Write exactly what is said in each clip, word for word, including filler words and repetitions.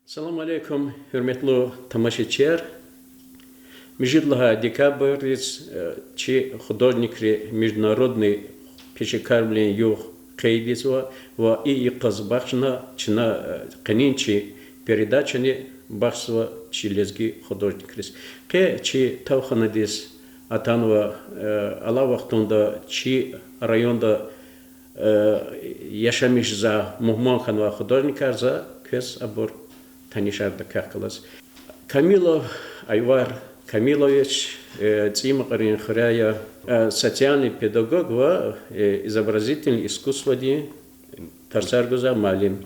Салам алейкум, гьуьрметлу тамашачияр! Муьжуьд лагьай декабрдиз, э, чи художникри международный пешекарвилин югъ къейд ийизва ва и йикъаз бахшна чна, э, къенин чи передачани бахшзава чи лезги художникриз. Къе чи тавханадиз атанва, э, алай вахтунда чи районда, э, яшамиш жезвай, мугьман хьанвай художникар, за квез абур танишарда квехъ галаз. Камилов Айвар Камилович, э, ЦӀийи Макьарин хуьряй я, э, социальный педагог ва, э, изобразительный искусстводин тарсар гузвай муаллим.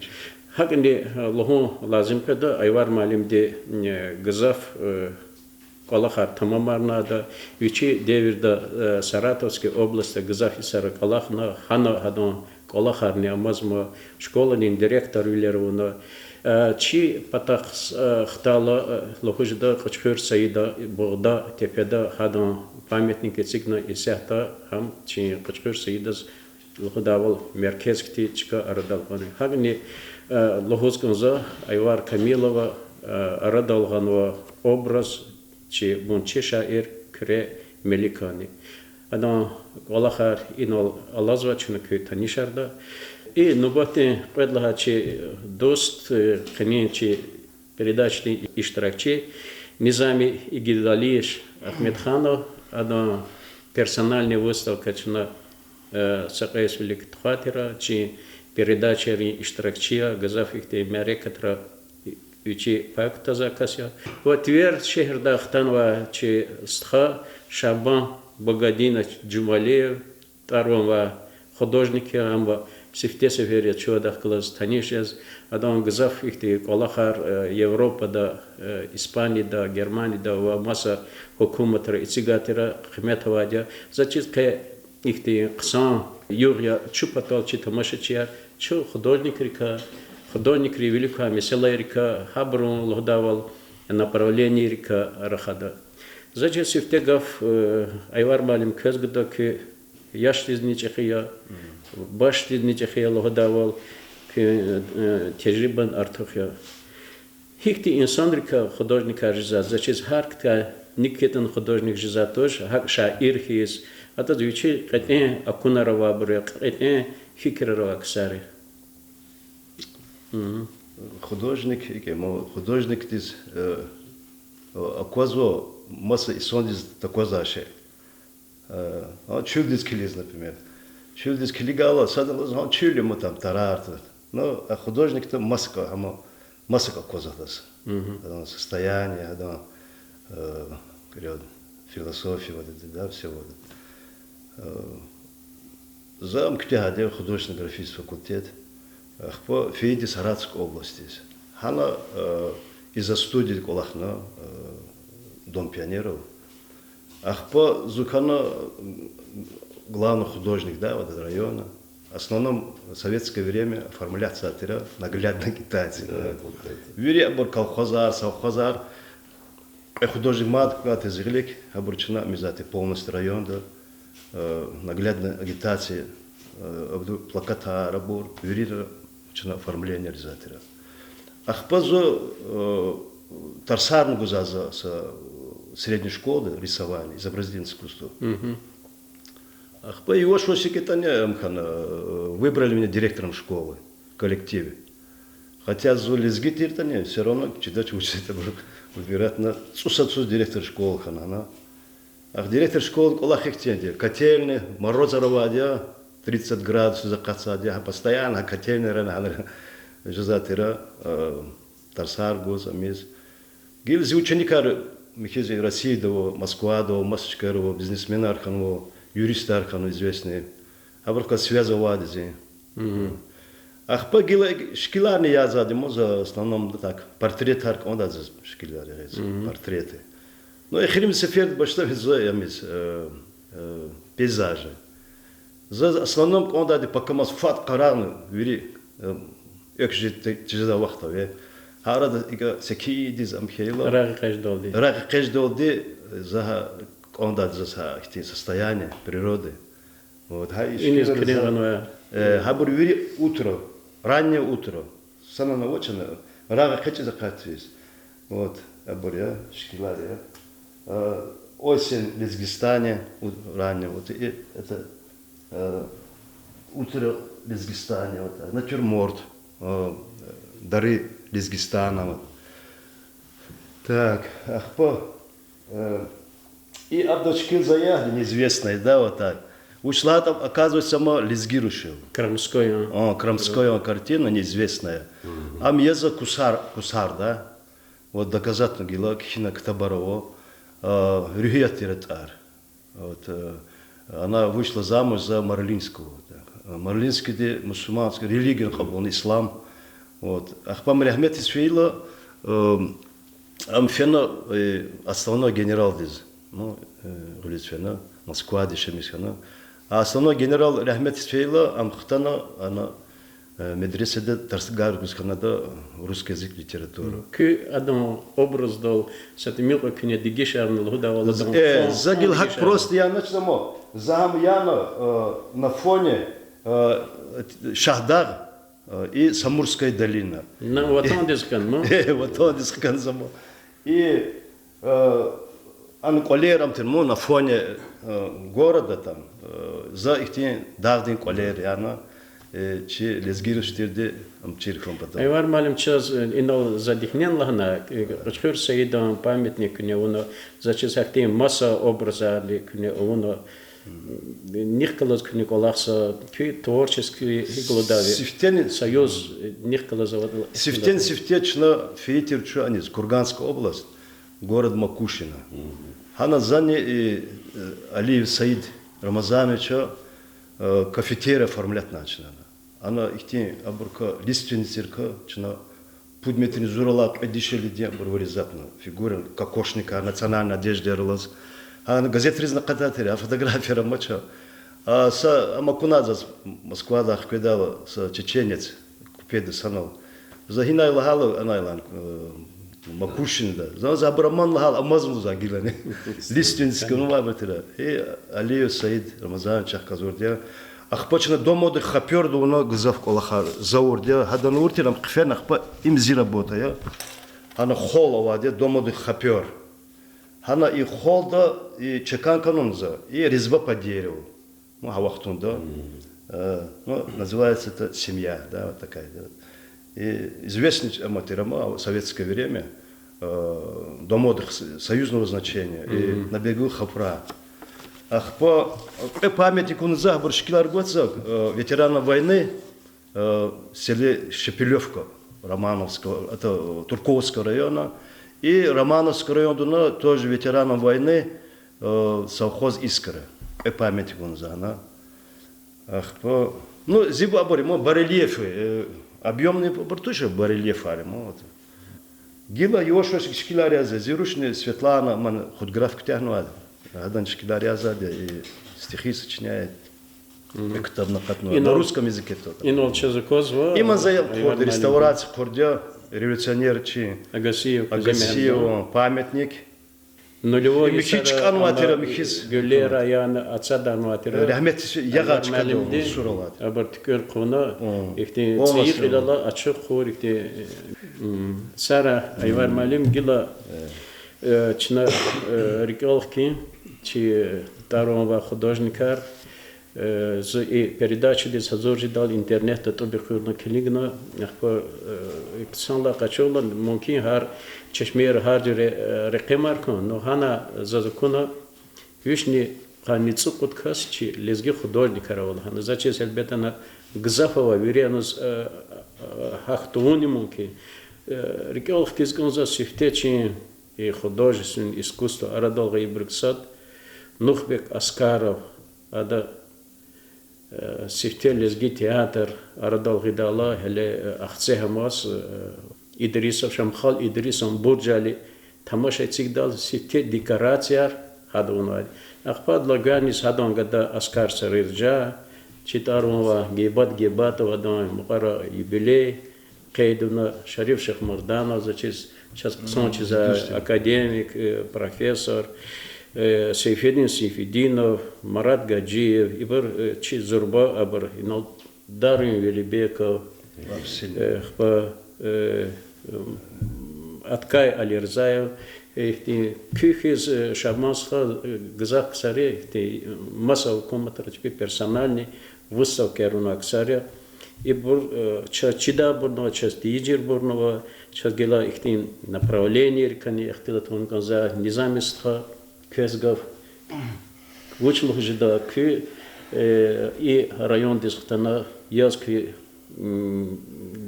ГьакӀни, э, лугьун лазим къведа, Айвар муаллимди, э, гзаф, э, кӀвалахар тамамарна ада, вичи девирда, э, Саратовский областда гзаф йисара кӀвалахна, гьана гьадан кӀвалахарни амазма, школадин директорвилер авуна. Э, чи патахъ, э, хтайла, э, лугьуз жеда Кьуьчхуьр Саида, Бугъда тепеда гьадан памятник эцигна исятда гьам чи Кьуьчхуьр Саидаз лугьудайвал меркез хьтин чка арадал гъана. ГьакӀни, э, лугьуз кӀанзава, Айвар Камилова, э, арадал гъанва образ чи гунчи шаир Куьре Меликанни. Адан кӀвалахар инал алазва, чна куь танишарда. И нубатдин кьвед лагьай чи дуст, э, къенин чи передачадин иштиракчи Низами Игидалиевич Ахмедханов, адан персональный выставка чна, э, са кьейс вилик тухвайтир, чи передачайрин иштиракчи я, гзаф ихьтин мярекатра вичи пай кутазвай кас я. Ва Тверь шегьердай хтанвай чи стха Шабан Багадинович Жумалиев, тӀвар-ван авай художник я, амма сифте сефер я чувадахъ галаз таниш жез. Адан гзаф ихьтин кӀвалахар, э, Европада, э, Испанияда, Германияда ва маса гьукуматра эцигайтир, къимет авайди я. За чиз къе ихьтин хъсан югъ я чун патал, чи тамашачияр, чун художникрикай, художникрин вилик квай месэлайрикай, гьабурун лугьудайвал направлениейрикай рахада. За чиз сифте гаф, э, Айвар муаллим, квез гуда, куь яшдизни чӀехи я, башдизни чӀехи я лугьудайвал, куь, э, тежрибани артух я. Гьихьтин инсанрикай художникар жезвайди я, за чиз гьар кткай ник ятӀани художник жезвайди туш, гьакӀ шаир хьиз, адаз вичин кьетӀен акунар авайбур я, кьетӀен фикирар авай ксар я. Художник, икӀ, ма, художникдиз, э, аквазва маса инсандиз таквазвай шей. Э, а чуьлдиз килигиз, например. Чуьлдиз килигайла, садни лугьузва, гьа чуьл я, ма, там тарар туш. Ну, а художникда масакӀа, гьама, масакӀа аквазва адаз. Адан состояние, адан, э, период, философия, вот это, да, всё вот это. Э, за ам куьтягьайди я художественно-графический факультет. Ахпа фейиди Саратовской областиз. Гьана, э, и за студияда кӀвалахна, э, Дом пионеров. Ахпа зун хьана, м, главный художник, да, вот этого района. В основном в советское время оформлятьзавай тир наглядная агитация. Да, вот это. Вири абур колхозар, совхозар, кьве художник мад кӀватӀ ийиз гъилик, абур чна мизати полностью районда, э, наглядная агитация, э, абуру плакатар, абур вири чна оформление ийизвай тир. Ахпа зун, э, тарсарни гузвай за са средняя школа рисования, изобразительное искусство. Ахпа юваш-юваш икӀ ятӀани ам хьана, э, выбрали меня директором школы, коллективе. Хотя зун лезги тиртӀани, всё равно чидач вучиз ятӀа выбиратьна, цӀусад йисуз директор школы хьана. Ахпа директор школы кӀвалах ихьтинди я, котельная, морозар авайди я, тридцать градусриз акъатзавайди я, гьа постоянно гьа котельныйрани гьанра жезвай тир, э, тарсар гуз, ам ийиз. Гила зи ученикар михьиз Россияда ава, Москвада ава, маса чкайра ава, бизнесменар хьанва, юристар хьанва известный. Абурухъ галаз связь авайди я зи. Ахпа гила шикиларни язавайди я ма за, в основном, да, так, портретар кӀандайди я заз, шикилар язавайди, портреты. Ну, эхиримжи сеферда башламишзава ам ийиз, э, э, пейзажи. Заз в основном кӀандайди, пака маса фад къарагъна вири, э, экв жез-, жезвай вахт ава. Гьа арада икӀ секиндиз ам хьайила, рагъ экъечӀдалди. Рагъ экъечӀдалди, э, за гьа кӀандайди заз гьа ихьтин состояние природы. Вот, гьа иниз шикилар килигна, э, гьабур вири утро, раннее утро. Санани авачни, Рагъ экъечӀиз акъатиз. Вот, абур я, шикилар я. Э, Осень в Лезгистане, у-, ранее, вот, и это, э, Утро в Лезгистане, вот, натюрморт, э, Дары Лезгистана, вот. Так, ахпа, э, и абдал шикил за я, неизвестная, да, вот так. Вуч лагьайтӀа, оказывается, ма лезги рушел. Крамской, а? О, Крамской, о, картина неизвестная. Ам я за кусар, кусар, да. Вот доказательно гила, кхьина ктабар ава, а, Руьгьият тир тӀвар. Вот, э, она вышла замуж за Марлинского. Так. Э, Марлинскийди мусульманский религия кьабулна, ислам. Вот. Ахпа ам рагьметдиз фейила, э, ам фена, э, отставной генералдиз. Ну, э, гъуьлуьз фена, Москвада яшамиш хьана. А отставной генерал рагьметдиз фейила, ам хтана, ана, э, медресада тарсгар гуз хьана ада русский язык, литература. Куь адан образдал са тӀимил кьван куьне дегишарна лугьудайвал, адан, э, фон, за гила гьакӀ просто яна чна мо. За гьам яна, э, на фоне, э, Шагьдагъ, э, и Самурская долина. На ватандиз хкан ма? Э, ватандиз хкан за мо. И, э, ана кӀвалер ам тир ма на фоне, э, города там, э, за ихьтин дагъдин кӀвалер яна, э, чи лезги руш тирди ам чир хьун патал. Айвар муаллим, чаз, э, инал за дихьнен лагьана, э, Кьуьчхуьр Саидан памятник куьне авуна, за чиз гьахьтин маса образарни куьне авуна, нихъ галаз куьне кӀвалахза, куь творческий гьикӀ лугьудайвал, сифтени-, союз, э, нихъ галаз аватӀа. Сифтени-сифте чна фейи тир чу аниз, Курганская область, город Макушино. Гьана зани, э, Алиев Саид Рамазановича, э, кафетерий оформлятьна чна. Ана ихьтин абурукай лиственницайрикай чна пуд метрни зуралай кьве дишегьлидин абур вырезатьна фигурин, кокошникар, национальный одеждаяр алаз. Гьана газетризни акъатай тир, а фотографияр амач. А са, ам акуна заз, Москвадай хкведайла са чеченец, купеда санал. За гьинай лагьайла, анай лагьана, э, Макушинда. За, за абур аман лагьайла, амазма за гилани. Лиственницкий, ну, ва абур тир. И Алиев Саид Рамазанович чахъ галаз авурди я. Ахпа чна Дом отдыха Хопёрда авуна гзаф кӀвалахар за авурди я. Гьадан авур тир, ам хъфена, ахпа им зи работа я. Гьана холл авайди я, Дом отдыха Хопёр. Гьана и холлда и чакан канун за, и резьба по дереву. Ну, гьа вахтунда. Э, ну, называется это семья, да, вот такая, да. И известный ама тир ама в советское время, э, Дом отдыха с-, союзного значения, и на берегу Хопра. Ахпа кьве памятник авуна за, абур шикилар гваз за, э, ветеранам войны, э, в селе Шепелёвка Романовского, это, Турковского района, и Романовский райондани тоже ветеранам войны, э, совхоз Искра. Кьве памятник авуна за гьана. Ахпа, ну, зи ба абур ма барельефы, э, объёмный абур туш барельефар ма, вот. Гила яваш-яваш шикилар яз я, зи рушни Светлана, ман худграф куьтягьнавайди. Гьадан шикилар язавайди я, и стихи сочиняет. Ктабни акъатнава на русском языке только. Инал чаз аквазва, има за я хъурди, реставрация хъурди я, революционер чи Агасиев, Агасиев памятник. Нулевой йисара чкӀанвай тир ам ихьиз. Гуьллера яна ацадарнавай тир. Рагьметдиз фейи, ягъай чкадал мусор авайди. Абур туькӀуьр хъувуна, ихьтин цӀийи кьилелай ачух хъувур ихьтин, м, сара, Айвар муаллим, гила, э, чна, э, рикӀел хкин, чи тӀвар-ван авай художникар, э, зун и передачадиз гьазур жедайла интернетда тӀуб хуьрна, килигна, ахпа, э, хъсанлай къачурла, мумкин, гьар чешмейра гьар жуьре, э, рекъемар хьун, ну гьана заз акуна вишни къанни цӀукьуд кас чи лезги художникар ава лагьана. Заз чиз, гьелбетда, гзаф ава, вири аниз, э, э, гьахь тавунни мумкин. Э, рикӀел хкиз кӀанзава сифте чи и художественное искусство арадал гъайибурукай сад, Нухбек Аскаров, ада, э, сифте лезги театр арадал гъидайла, гьеле, э, Ахцегь амаз, э, Идрисов, Шамхал Идрисован буржалди тамаша эцигдайла, сифте декорацияр гьада авунвайди. Ахпа адалай гуьгъуьниз гьадан гада Аскар Сариржа, чи тӀвар-ван авай Гейбат Гейбатов, адан мукьвара юбилей къейд авуна, Шариф Шихмурданов, заз чиз, чаз хъсан чизвай академик, э, профессор, э, Сейфедин Сейфединов, Марат Гаджиев, ибур, э, чи зурба абур, инал Дарвин Велибеков, э, ахпа, э, Аткай Алирзаев, ихьтин куь хьиз, э, Шабан стха, э, гзаф ксари ихьтин маса гьукуматра чпи персональный выставка авунвай ксар я. Ибур, э, чаз чидайбурни ава, чаз тийижирбурни ава, чаз гила ихьтин направлениерикай ихтилат авун кӀанзава, Низами стха, квез гаф. Вуч лугьуз жеда куь, э, и райондиз хтана, яз куь, м,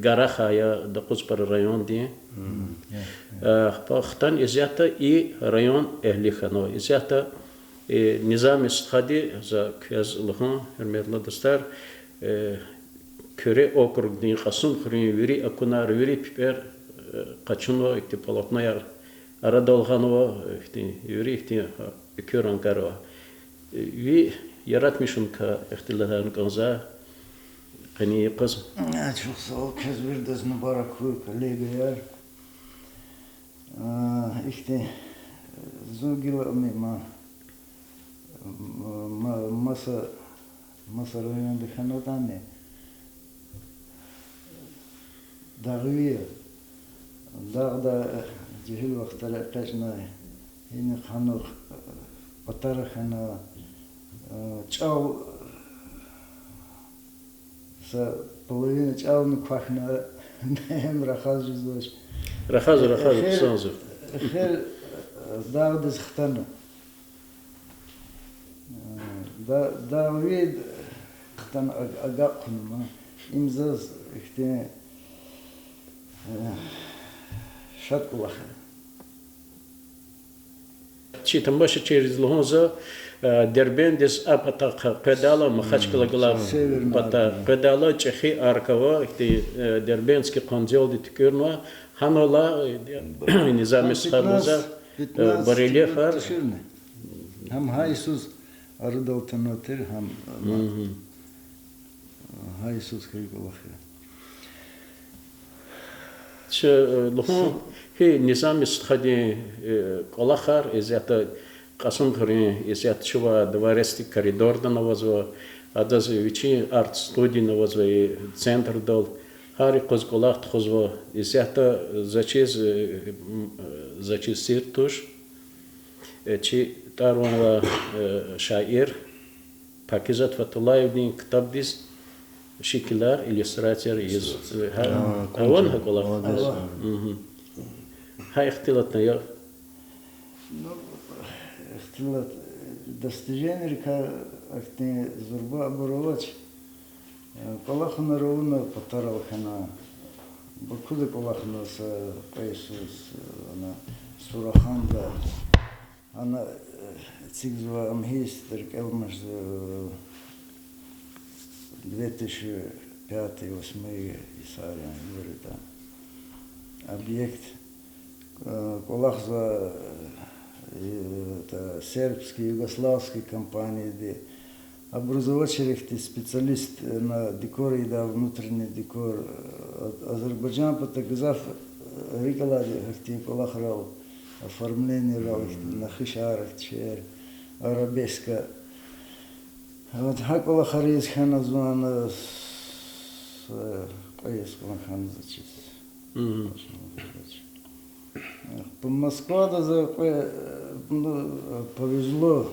гарахъ я дакъуз пара райондин. Э, хпа хтана исятда и район эгьли хьанва. Исятда, э, Низами стхади, за квез лугьун, гьуьрметлу дустар, э, Куьре округдин, Кьасумхуьруьн вири акунар, вири пипӀер, э, къачунва, ихьтин полотнояр арадал гъанва, ихьтин, вири ихьтин, а, экуь рангар ава. Э, ви яратмишуникай ихтилатарни кӀанзава къенин йикъаз. Э, чухсагъул, квез виридаз мубарак хьуй, коллегаяр. А, ихьтин, зун гила ам я, ма-, ма-, маса, маса районда хьанатӀани, дагъви я. Дагъда жегьил вахтара экъечӀнай, гьинихъ гьанухъ патара хьана, чӀал, са половина чӀални квахьна, ам рахаз жезвач. Рахаз, рахаз, хъсанзава. Эхир дагъдиз хтана. Да-, дагъви хтана аг-, агакьна ман. Им заз ихьтин, э, шад кӀвалах я. Чи тамашачийриз лугьун за, э, Дербентдиз а патахъай къведайла, Махачкъала галай патай къведайла чӀехи арка ава, ихьтин, э, Дербентский къванцелди туькӀуьрнава, гьанал алай, э, Низами стхадиз лугьузва, э, барельефар. Гьам гьа йисуз арадал атанвай тир, гьам, гьа йисуз хьайи кӀвалах я. Чи, э, лугьун, гьи Низами стхадин, э, кӀвалахар, исятда Кьасумхуьруьн, исятда чувай дворецдин коридорда авазва, адаз вичин арт-студияни авазва и центрдал, гьар йикъуз кӀвалах тухузва, исятда за чиз, э, м, э, за чиз сир туш, э, чи тӀвар-ван авай, э, шаир Пакизат Фатуллаевадин ктабдиз шикилар, иллюстрацияр ийиз. Гьа, авани гьа кӀвалах? Гьа ихтилатна я. Ну, ихтилат, достижениерикай ахьтин зурба абур авач. Э, кӀвалахунар авуна, патарал хьана. Бакуда кӀвалахна са кьве йисуз, э, ана, Сураханда. Ана, э, эцигзава, ам гьи йисуз я, рикӀелмаж, э, две тысячи пятый, восьмой йисарин, гьабур ятӀа. Объект, э, кӀвалахзава, э, сербский, югославский компанияди. Абуруз авачир ихьтин специалист, э, на декор ийидай, внутренний декор, э, Азербайжан пата гзаф, э, рикӀ алайди гьахьтин кӀвалахрал, оформлениерал, ихьтин нахишар, ихьтин шейэр, арабеска. Вот гьа кӀвалахар ийиз хьана зун, э, кьве йисуз кьван хьана за чиз. По Москвада за кьве, ну, повезло,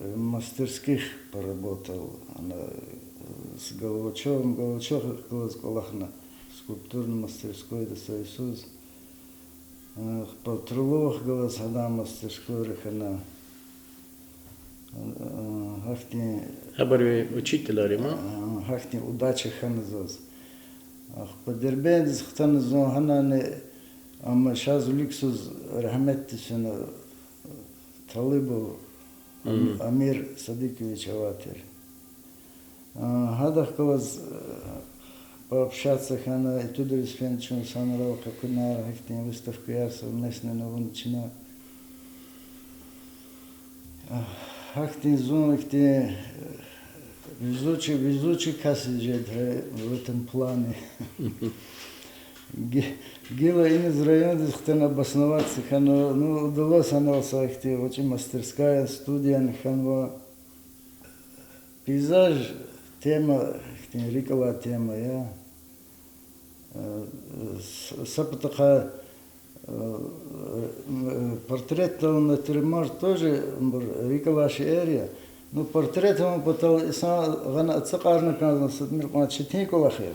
э, в мастерских поработал, ана, э, с Головачёвым, Головачёв галаз кӀвалахна, скульптурный мастерскойда са йисуз. Э, ахпа Труловахъ галаз гьадан мастерскойра хьана. Э, гьахьтин, гьабур ви учителар я ман? Э, гьахьтин удача хьана заз. Ахпа Дербентдиз хтана зун, гьанани, амма шаз виликзава, рагьметдиз фена, Талибов Ам-, Амир Садикович авай тир. А, гьадахъ галаз, э, пообщаться хьана, этюдриз фена, чун санрал къекъуьнар, гьахьтин выставкаяр совместно авуна чна. А, гьахьтин зун ихьтин, э, везучий, везучий касиз жеда в этом плане. Ги-, гила иниз райондиз хтана обосноваться хьана, ну, удалось анал са ихьтин гъвечӀи мастерская, студияни хьанва. Пейзаж тема, ихьтин рикӀ алай тема я. Э, с-, са патахъай, э, м, э, портретдал натюрморт тоже абур рикӀ алай шейэр я. Ну, портрет авун патал инсан гъана ацукьарна кӀанзава, са тӀимил кьван четин кӀвалах я.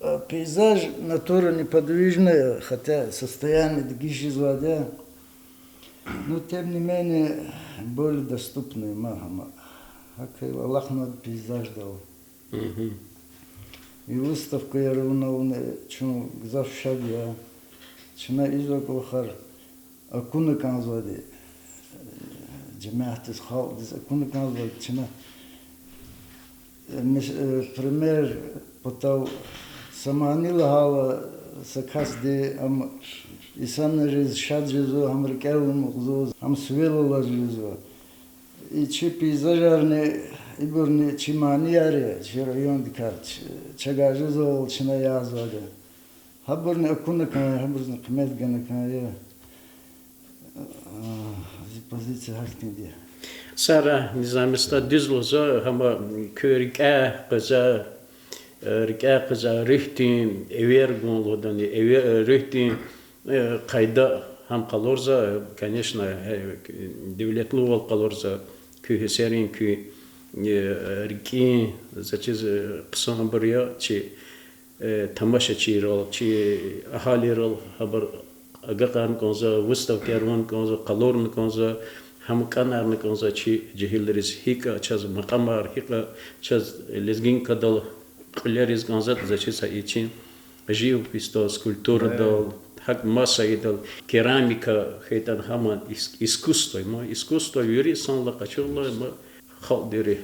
Э, пейзаж, натура неподвижная, хотя состояние дегиш жезвайди я. Ну, тем не менее, более доступный ма гьама. ГьакӀ алахънавайди пейзаждал. И выставкаяр авуна-авуна чун гзаф шад я. Чна ийизвай кӀвалахар акуна кӀанзавайди, жемятдиз, халкьдиз акуна кӀанзавайди чна. Э, мес-, э, пример патал, са мани лагьайла, са касди, ам инсанриз шад жезва, гьам рикӀел амукьзава, гьам сивел алаз жезва. И чи пейзажарни, ибурни чи манияр я, чи райондикай, ч-, чавай жезвайвал чна язавайди. Гьабурни акуна кӀан я, гьабурузни къимет гана кӀан я. А, зи позиция гьахьтинди я. Сара, Низами стха, дуьз лугьузва, гьама куь рикӀяй къвезвай, э, рикӀяй къвезвай руьгьдин эвер гун лугьудани, эвер, э, руьгьдин, э, къайда гьам къалурзава, конечно, э, девлетлувал къалурзава, куь гьиссерин, куь, э, рикӀин, за чиз, э, хъсанбур я чи, э, тамашачийрал, чи агьалийрал гьабур агакьарна кӀанзава, выставкаяр авуна кӀанзава, къалурна кӀанзава, гьам кӀанарна кӀанзава чи жегьилриз, гьикӀ чаз макьамар, гьикӀ чаз лезгинкадал кьуьлериз кӀанзаватӀа, за чиз, са ичин живописьдал, скульптурадал, гьакӀ масаидал, керамика хьайитӀани, гьам ис-, искусство я, ма, искусство вири санлай къачурла, ма, халкьдин руьгь.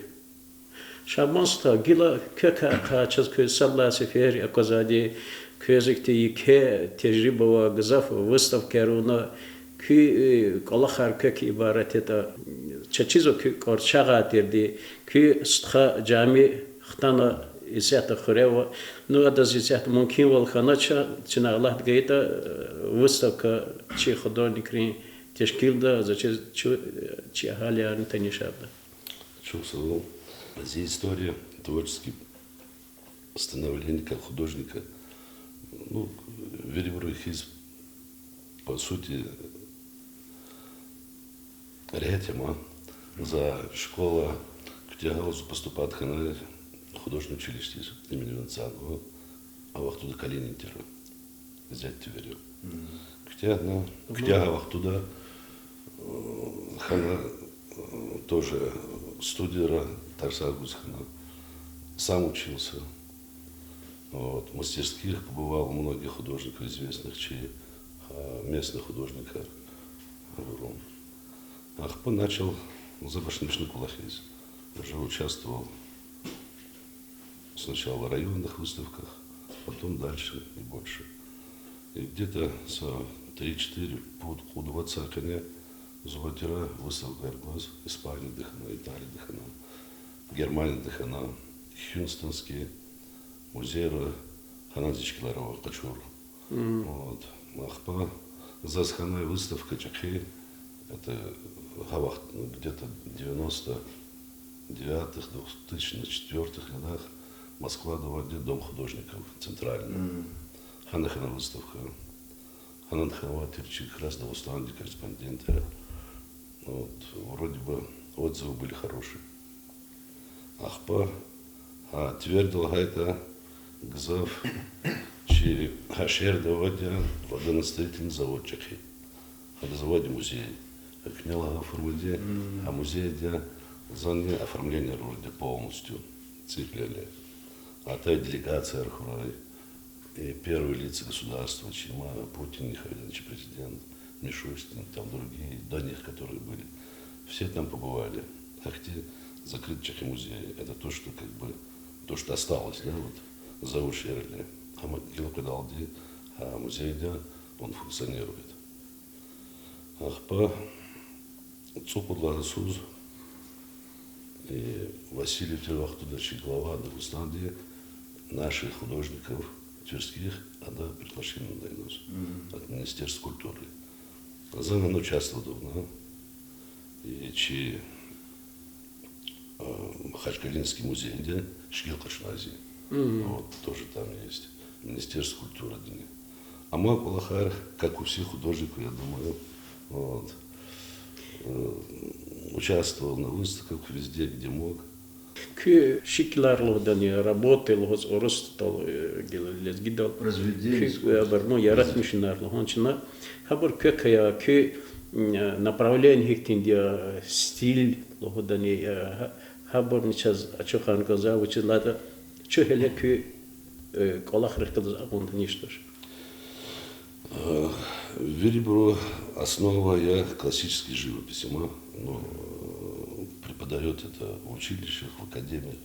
Шабан стха, гила квекай ахъа чаз квез сад лагьай сефер аквазвайди, квез ихьтин еке тежриба авай, гзаф выставкаяр авуна, куь, э, кӀвалахар квекай ибарат ятӀа, чаз чизва куь кӀварчагъай тирди, куь стха жамиъ хтана исятда хуьре ава. Ну, адаз исятда мумкинвал хьанач, чна Аллагьди гайитӀа, э, выставка чи художникрин тешкилда, за чиз чу-, чи агьалиярни танишарда. Чухсагъул. Зи история творческий становления как художника. Ну, вирибуру хьиз, по сути, регьят я ма. За школа куьтягьайла зун поступать хьанай художественное училищедиз имени Венецианова, а вахтунда Калинин тир. Зятди вири. Куьтягьна, куьтягьай вахтунда, э, хьана, э, тоже студияра тарсар гуз хьана. Сам учился. Вот, в мастерских побывал у многих художников известных, чи, э, местных художников. Гьабурун. Ахпа начал за башламишна кӀвалахиз. Уже участвовал сначала в районных выставках, потом дальше и больше. И где-то за три-четыре пуд кьуд-вад йисан къене зун ватира выставкайра гваз Испаниядиз хьана, Италиядиз хьана, Германиядиз хьана, Хьюстонский музейра гьана зи шикилар ава къачур. Вот. Ахпа заз хьанай выставка чӀехи, это, гьа вахт, ну, где-то девяносто девятых, двухтысячных, четвёртых годах Москвада авайди Дом художников центральный. Гьана хьана выставка. Гьана хьанвай тир чи как раз Дагъустандин корреспондентар. Вот, вроде бы отзывы были хорошие. Ахпа, гьа, Тверда лагьайтӀа, гзаф чи гьа шегьерда авайди я водостроительный завод чӀехи. Гьадаз авайди музей. Куьне лагьай формада, гьа музейда зани оформление вроде полностью цикл я. Атай делегацияр хьурай, и первые лица государства, чи ма Путин Михаил, чи президент, Мишустин, там другие, до них, которые были. Все там побывали. Ахьтин закрыт чӀехи музей. Это то, что как бы, то, что осталось, да, вот, за шегьердилай. Амма гила къведалди, а, музейда он функционирует. Ахпа цӀукьуд лагьай йисуз, э, Васильев тир вахтунда чи глава Дагъустанда, наших художников тверских ада приглашение авунай заз от Министерства культуры. За гьана участвовать авуна, и чи, э, Махачкалинский музейда шикил къачуна зи. Вот, тоже там есть. Министерство культуры дини. А мой кӀвалахар, как у всех художников, я думаю, вот, э, участвовал на выставках везде, где мог. Куь шикилар лугьудани, работы лугьуз урусдал, э, гила лезгидал. Произведения искусства. Куь, э, абур, ну, яратмишунар лугьун чна. Гьабур квекай, куь, м, э, направление гьихьтинди я, э, стиль лугьудани, э, гьа-, гьабурни чаз ачухарна кӀанзава, вучиз лагьайтӀа чун гьеле куь, э, кӀвалахрихъ галаз акьван таниш туш. Э, вирибуру основа я классической живописи, ма, ну, э, преподают это в училищах, в академиях.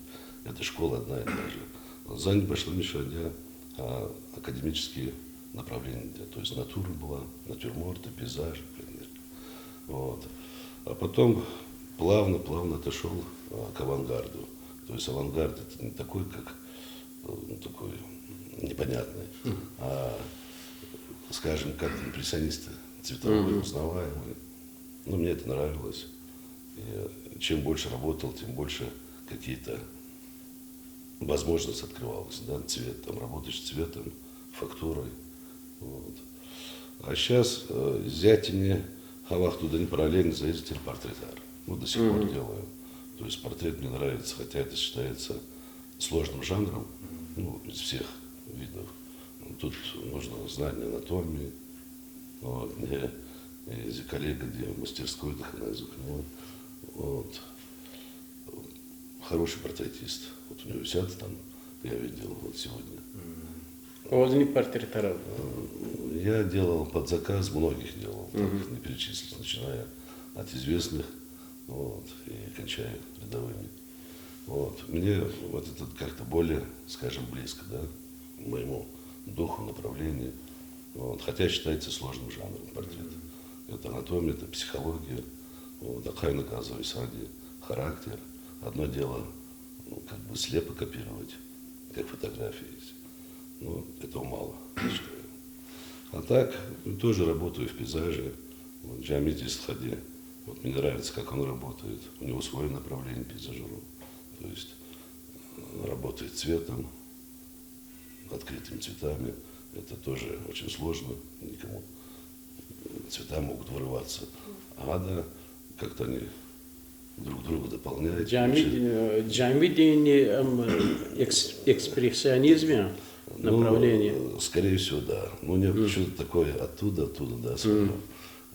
Это школа одна и та же. За ним башламишайди я, а, академические направления, то есть натура была, натюрморты, пейзажи, конечно. Вот. А потом плавно-плавно отошёл, а, к авангарду. То есть авангард — это не такой, как, э, ну, такой непонятный, а, скажем, как импрессионисты, цветовой, узнаваемый. Ну, мне это нравилось. И чем больше работал, тем больше какие-то возможности открывалось, да, цвет, там, работаешь с цветом, фактурой. Вот. А сейчас, э, изятини, гьа вахтунда параллельно за этим портретар. Ну, до сих пор делаю. То есть портрет мне нравится, хотя это считается сложным жанром, ну, из всех видов. Тут нужно знание анатомии, вот, мне, э, коллега, где в мастерской, так она изучила. Вот. Хороший портретист. Вот у него висят там, я видел, вот сегодня. Вазни портретар. Э, я делал под заказ, многих делал, так, не перечислить, начиная от известных, вот, и кончая рядовыми. Вот. Мне вот это как-то более, скажем, близко, да, моему духу, направлению. Вот. Хотя считается сложным жанром портрет. Это анатомия, это психология. Вот. Ахъайна кӀанзава инсанди характер. Одно дело, ну, как бы слепо копировать, как фотографии есть. Но этого мало, я считаю. А так, ну, тоже работаю в пейзаже. Вот, Джамид Истхади. Вот мне нравится, как он работает. У него свое направление пейзажирования. То есть, э, работает цветом, открытыми цветами. Это тоже очень сложно никому. Цвета могут вырываться. А надо как-то они друг друга дополняют. Джамид-, э, Джамидини, эм, экс-, экспрессионизм я, ну, направление. Э, скорее всего, да. Ну, не, что-то такое оттуда, оттуда, да, своё.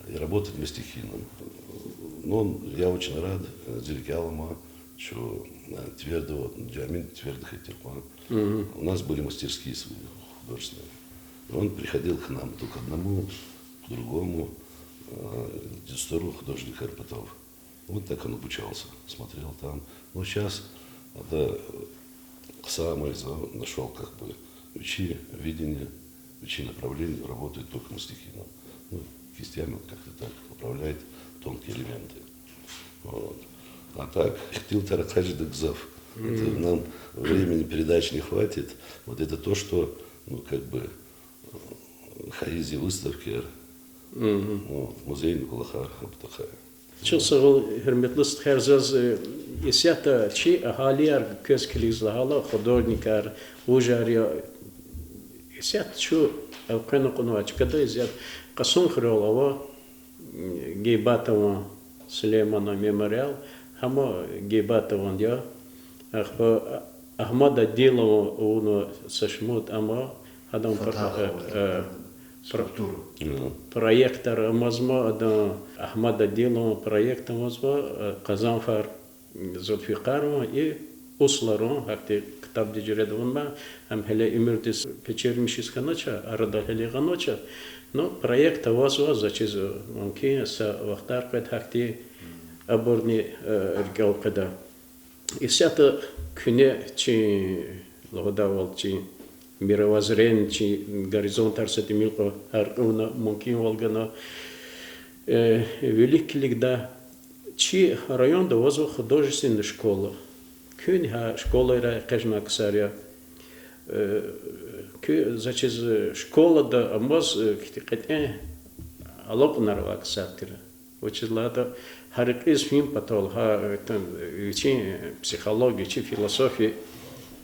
И работать вместе с Хином. Ну, он, я очень рад, э, зирк ялама, что, э, твердого, Джамид твердых этих, а. У нас были мастерские свои художественные. Он приходил к нам то к одному, к другому, э, в сторону художника Арпатов. Вот так он обучался, смотрел там. Но сейчас это, э, сам нашёл как бы вичи видение, вичи направление, работает только мастихином. Ну, кистями он как-то так управляет тонкие элементы. Вот. А так, ихтилатар ахъа жеда гзаф. Это нам времени передач не хватит. Вот это то, что, ну, как бы, э, хайи зи выставкаяр, вот, музейный кӀвалахар, вот такая. Чухсагъул, гьуьрметлу стхаяр, заз, э, исятда чи агьалияр квез килигиз лагьайла, художникар, вужар я, исятда чун элкъвена кьунвай чкада исятда Кьасумхуьрел ава, м, Гейбатован Сулейманан мемориал, гьам Гейбатован я. Ахпа Агьмад Адилован авунва са шумуд, амма гьадан пр-, э, э, пр-, проектар амазма, адан, Агьмад Адилован проект амазма, э, Къазанфар Зулфикъарова и Усларан, гьахьтин ктабдин жуьреда авунва, ам гьеле уьмуьрдиз печермишиз хьанач, арада гьеле гъанач. Ну, проект авазва, заз чиз, мумкин, са вахтар къведа гьахьтин, абурни, э, рикӀел къведа. Исятда куьне чи, лугьудайвал, чи мировоззрение, чи горизонтар са тӀимил кьван гьяркьуьна, мумкинвал гана, э, вилик килигда. Чи районда авазва художественный школа. Куьн гьа школайрай экъечӀнавай ксар я. Э, куьн, заз чиз, школада амаз, э, ихьтин кьетӀен алакьунар авай ксар тир. Вучиз лагьайтӀа гьа рекьиз фин патал, гьа, э, там, вичин, э, психология, вичин философия,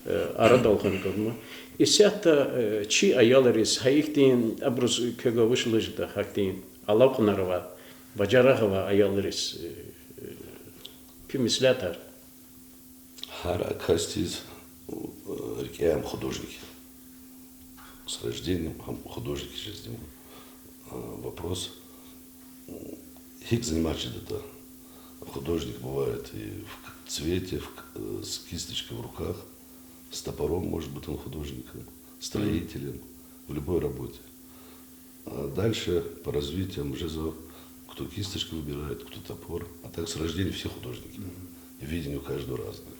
э, арадал хьана кӀанзава. Исятда, э, чи аялриз гьа ихьтин, абуруз квевай вуч лугьуда, гьахьтин алакьунар авай, бажарагъ авай аялриз, э, куь меслятар? Гьар касдиз, э, рикӀе ам художник я. С рождения ам художник жезва. Э, вопрос, м, гьикӀ заниматься жедатӀа. Художник бывает и в к-, цвете, в к-, э, с кисточкой в руках, с топором, может быть, он художником, строителем, в любой работе. А дальше по развитию уже за-, кто кисточку выбирает, кто топор. А так с рождения все художники. И видение у каждого разное.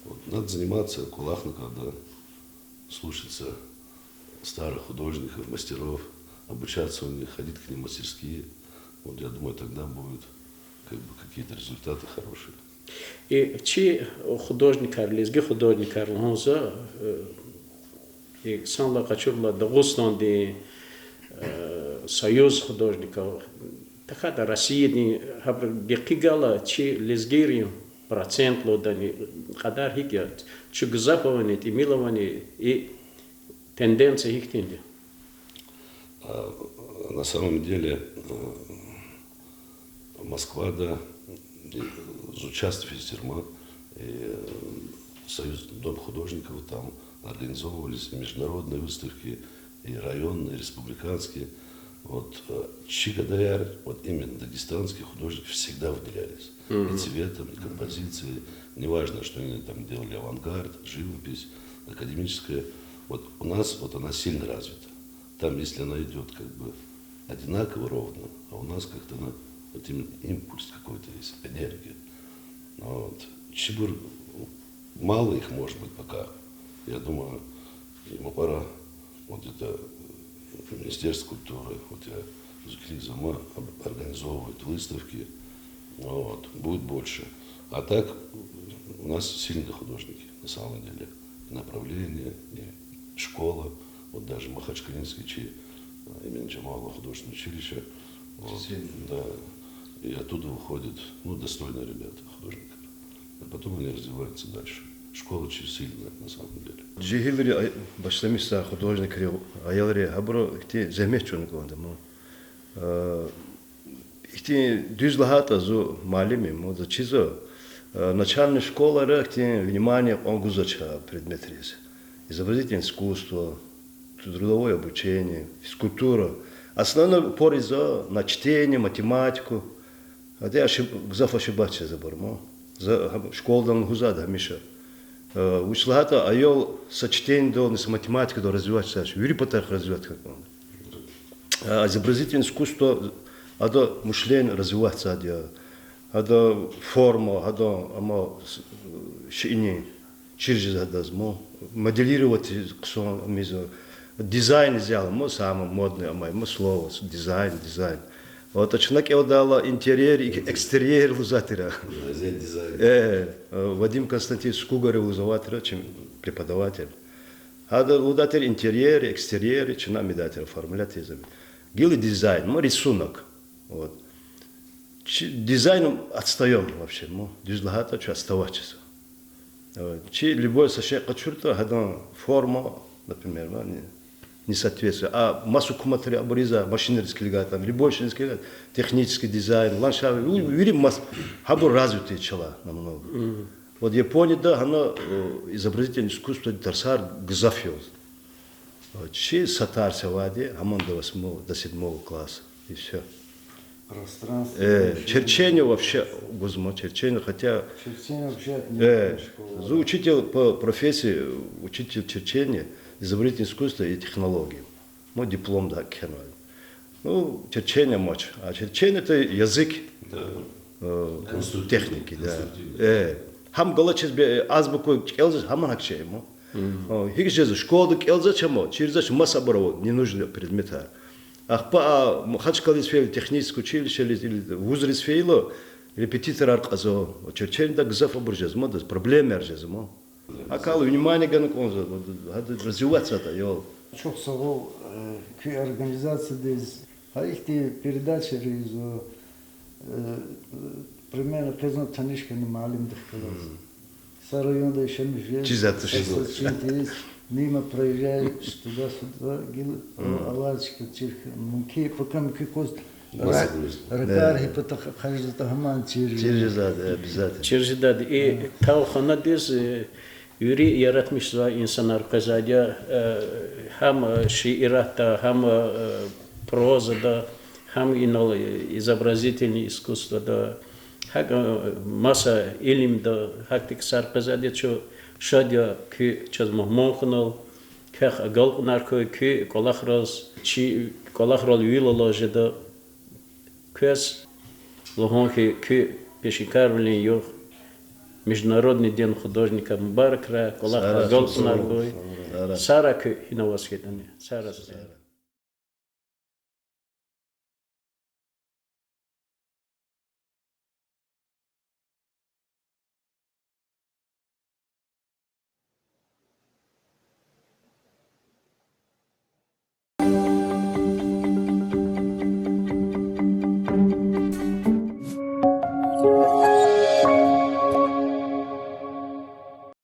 Вот. Надо заниматься акъулагьна, когда слушаться старых художников, мастеров, обучаться у них, ходить к ним в мастерские. Вот я думаю, тогда будут как бы какие-то результаты хорошие. И чи художникар, лезги художникар лугьун за, э, и санлай къачурла Дагъустандин, э, союз художников, тахьайтӀа Россиядин, гьабуру гекъигайла чи лезгийрин процент лугьудани, кьадар гьикӀ я, чи гзаф авани, тӀимил авани, и тенденция гьихьтинди? А, на самом деле, э, Москвада, э, зун часто физ тир ма, и, э, Союз дом художников, там организовывались и международные выставки, и районные, и республиканские. Вот, э, чи гадаяр, вот именно дагестанские художники всегда выделялись. И цветом, и композицией. Неважно, что они там делали авангард, живопись, академическая. Вот у нас вот она сильно развита. Там, если она идёт как бы одинаково ровно, а у нас как-то она, вот именно импульс какой-то есть, энергия. Вот. Чибур мало их, может быть, пока. Я думаю, и мукьвара, вот это, э, Министерство культуры, вот я зун килигзава ма, об-, организовывает выставки. Вот. Будет больше. А так, у нас сильные художники, на самом деле. И направление, и школа. Вот даже Махачкалинский чи, э, имени Джамалова художественное училище. Вот. Сильно. Да. И оттуда выходят, ну, достойные ребята, художники. А потом они развиваются дальше. Школа очень сильная, на самом деле. Жегьилри, ай, башламишзавай художникри, аялри, гьабуру ихьтин зегьмет чӀугуна кӀанда ма. Э, ихьтин дуьз лагьайтӀа, зун муаллим я ма, заз чизва, э, начальный школара ихьтин внимание кьван гузвач предметриз. Изобразительное искусство, трудовое обучение, физкультура. Основной упор ийизва на чтение, математику. Гьа иши гзаф ошибаться ийизва абур ма. За гьа школадани лугьузвайди гьамиша. Э, вуч лагьайтӀа аял са чтениедални, са математикадал развиваться жезвач, вири патарихъ развиваться хьана кӀанда. А изобразительное искусство, ада мышление развиваться жезвайди я. Ада форма, ада ама с-, шейинин чир жез гьадаз ма. Моделировать хъсан миза. Дизайн зяла ма, самое модное амай ма слово, с-, дизайн, дизайн. Вот чна кӀелдайла интерьер, и-, экстерьер лугьузвай тир. Дизайн. Э, э, Вадим Константинович Скугарев лугьузвай тир, чи преподаватель. Гьада лугьудай тир интерьер, экстерьер, чна амидай тир оформлять ийиз. Гила дизайн, ма рисунок. Вот. Чи дизайном отстаём вообще, ма, дуьз лагьайтӀа, чун отставать ийизва. Вот. Чи любой са шей къачуртӀа, гьадан форма, например, ма, не, не соответствует. А маса гьукуматри абур ийизвай машинриз килигайтӀа, любой шейиниз килигайтӀа, технический дизайн, ландшафт, ви-, вири мас-, гьабур развитый чалай намного. Вот Японияда гьана, э, изобразительное искусство тарсар гзаф я. Вот, чи са тарс авайди, гьаман до восьмого, до седьмого класса. И всё. Пространство, э, помещение. Черчение вообще гузма, черчение, хотя, черчение вообще отменили, э, школада. Зун учитель по профессии, учитель черчения, изобразительного искусства и технологий. Ну, дипломда кхьенва. Ну, черчение амач. А черчение — это язык, э, техники, да. Э, гьам галачиз бе-, азбука кӀелзавач, гьаман гьакӀ чейма. О, гьикӀ жезва, школада кӀелзавач ама, чирзавач масабур ава, ненужный предметар. Ахпа а Махачкъаладиз фейила, техническое училищелиз или вузриз фейила, репетиторар кьазва, черчениедай гзаф абур жезма, даз проблемаяр жезма. ГьакӀ внимание гана кӀанзава, гьада развиваться жеда аял. Чухсагъул, э, куь организациядиз, гьа ихьтин передачаяр ийизва, э, примерно къе зун таниш хьана муаллимдихъ галаз. Са районда яшамиш жез, чизвай туш, са чин тийиз. Мимо проезжающих туда-сюда гила авазва чка чир хьана. Мумкин, пака мумкин кваз ракӀар гьи патахъ хъжезватӀа, гьамни чир жезвайди я, обязательно. Чир жедайди я. И тав ханадиз вири яратмишзавай инсанар къвезвайди я, гьам шииратда, гьам прозада, гьам инал изобразительный искусствода, гьакӀ маса илимда, гьахьтин ксар къвезвайди я. Чун шад я куьн чаз мугьман хьунал, квехъ агалкьунар хьуй, куь кӀвалахраз, чи кӀвалахрал вил алаз жеда. Квез лугьун хьи, куьн пешекарвилин югъ Международный день художника мубаракрай, кӀвалахра агалкьунар хьуй. Сагърай куьн, гьина аваз хьайитӀани. Сагърай.